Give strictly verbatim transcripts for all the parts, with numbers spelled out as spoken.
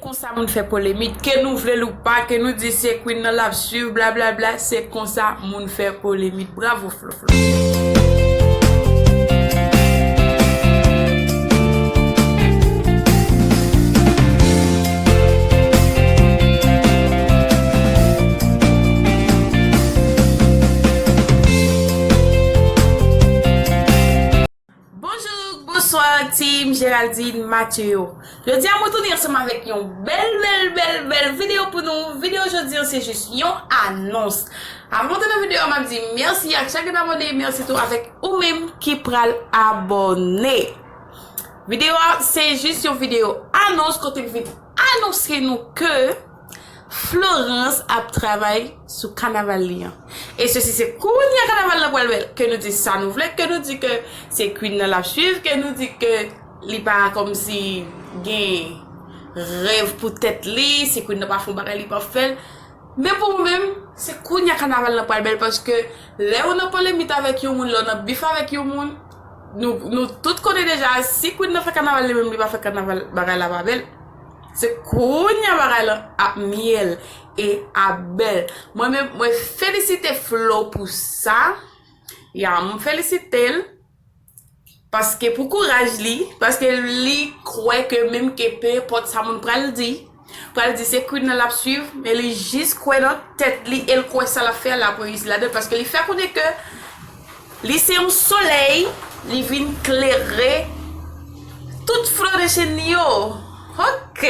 Konsa moun fè polemik, ke nou vle l ou pa, ke nou di se Queen nan l ap swiv, blablabla, se konsa moun fè polemik. Bravo, Flo Flo. Bonjou, bonswa, team Géraldine Mathieu. Jodi a, mwen tounen ansanm avèk yon bèl, bèl, bèl, bèl videyo pou nou. Videyo jodi a, se jis yon anons. Avan mwen antre nan videyo a, m ap di mèsi ak chak grenn abòne, mèsi tou avèk ou menm ki pral abòne. Videyo a, se jis yon videyo anons kote m vin anonse nou ke Florence ap travay sou kanaval li an. E sesi se kounye a kanaval lan pral bèl. Ke nou di sa nou vle, ke nou di ke se Queen nan l ap swiv, ke nou di ke li pa kòmsi gen rèv pou tèt li, se Queen nan pa fè yon bagay, li pa fè l. Men pou mwen menm, se kounye a kanaval lan pral bèl, paske lè ou nan polemik avèk yon moun, lè ou nan bif avèk yon moun, nou, nou tout konnen deja, si Queen nan fè kanaval li menm, li pa fè kanaval, bagay la pa bèl. Se kounye a bagay lan ap myèl e ap bèl. Mwen menm, mwen felisite Flo pou sa. Ya, mwen felisite l. Paske pou kouraj li, paske li kwè ke menm ke pe enpòt sa moun pral di, pral di se Queen nan l ap swiv, men li jis kwè nan tèt li e l kwè sa l ap fè a l ap reyisi ladan l, paske li fè konnen ke li se yon solèy, li vin klere tout Florence yo. Ok.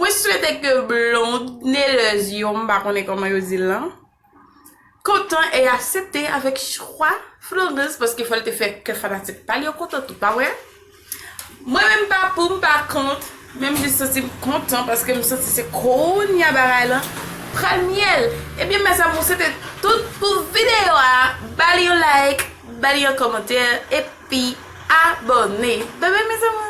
Mwen swete ke blond, nelez yo, m pa konnen kòman yo di l lan, kontan e aksepte avèk chwa Florence, paske fò l te fè kè fanatik pa l yo kontan tou, pa vre? Mwen menm pa pou, m pa kont, men m jis santi m kontan paske m santi se kounye a bagay lan pral myèl. Ebyen, mes amours, se te tout pou videyo a. Ba li yon like, ba li yon kòmantè, epi abòne. Bye bye, mes amours.